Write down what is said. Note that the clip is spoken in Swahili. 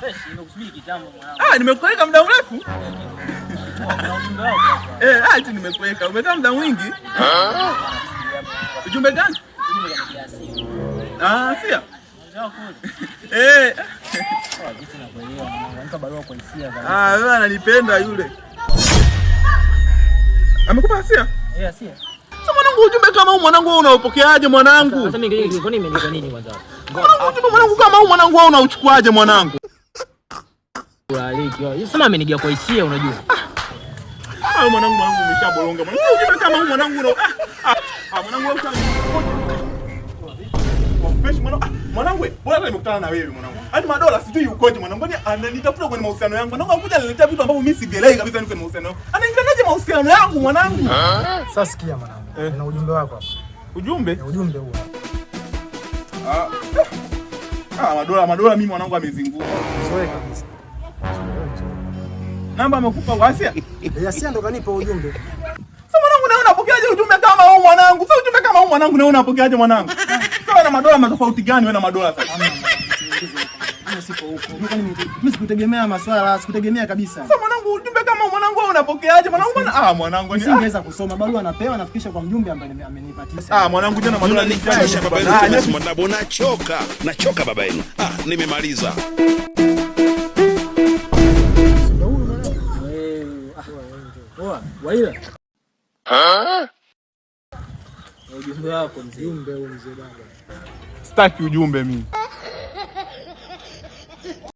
Fresh, nimekusubiri kitambo mwanangu. Ah, nimekuweka muda mrefu. Kuna ujumbe wako hapa. Eh, ati nimekuweka. Umekaa muda mwingi. Ujumbe gani? Ujumbe kanigia simu. Ah, sia. Unajua kweli? Eh. Oh, jinsi nakuelewa mwanangu. Anipa barua kwa hisia kabisa. Ah, wewe ananipenda yule. Amekupa hasia? Eh, Asia. Sasa mwanangu, ujumbe kama huu mwanangu wewe unaupokeaje mwanangu? Sasa mimi kwani nimeandika nini kwanza? Mwanangu, ujumbe mwanangu kama huu mwanangu wewe unauchukuaje mwanangu? Ulaliki. Sema amenigia kwa hisia unajua. Ah, mwanangu mwanangu umeshaboronga mwanangu. Sasa ujumbe kama huu mwanangu una mwanangu wewe utani. Fresh mwanangu. Ah, mwanangu wewe, bora hata nimekutana na wewe mwanangu. Yaani madola sijui ukoje mwanangu. Kwani ananitafuta kwenye mahusiano yangu. Mwanangu anakuja ananiletea vitu ambavyo mimi sivielewi kabisa ni kwenye mahusiano yangu. Anaingiliaje mahusiano yangu mwanangu? Sasa sikia mwanangu, nina ujumbe wako hapa. Ujumbe? Ujumbe huo. Ah. Ah, madola madola mimi mwanangu amezingua. Zoe kabisa. Namba amekupa kwa Asia? Eh, Asia ndo kanipa ujumbe. Sasa mwanangu naona unapokeaje ujumbe kama huu mwanangu? Sasa ujumbe kama huu mwanangu naona unapokeaje mwanangu? Sasa wewe na madola matofauti gani wewe na madola sasa? Mimi sipo huko. Mimi sikutegemea maswala, sikutegemea kabisa. Sasa mwanangu ujumbe kama huu mwanangu wewe unapokeaje mwanangu bwana? Ah mwanangu ni Nisingeweza kusoma barua, napewa nafikisha kwa mjumbe ambaye amenipatia. Ah mwanangu jana madola ni Mnanichosha baba yenu kama Simanabo, nachoka. Nachoka baba yenu. Ah, nimemaliza. Ndio huyu mwanangu. Wewe. Poa, Waila. Ujumbe wako mzee. Ujumbe huu mzee baba. Sitaki ujumbe mimi.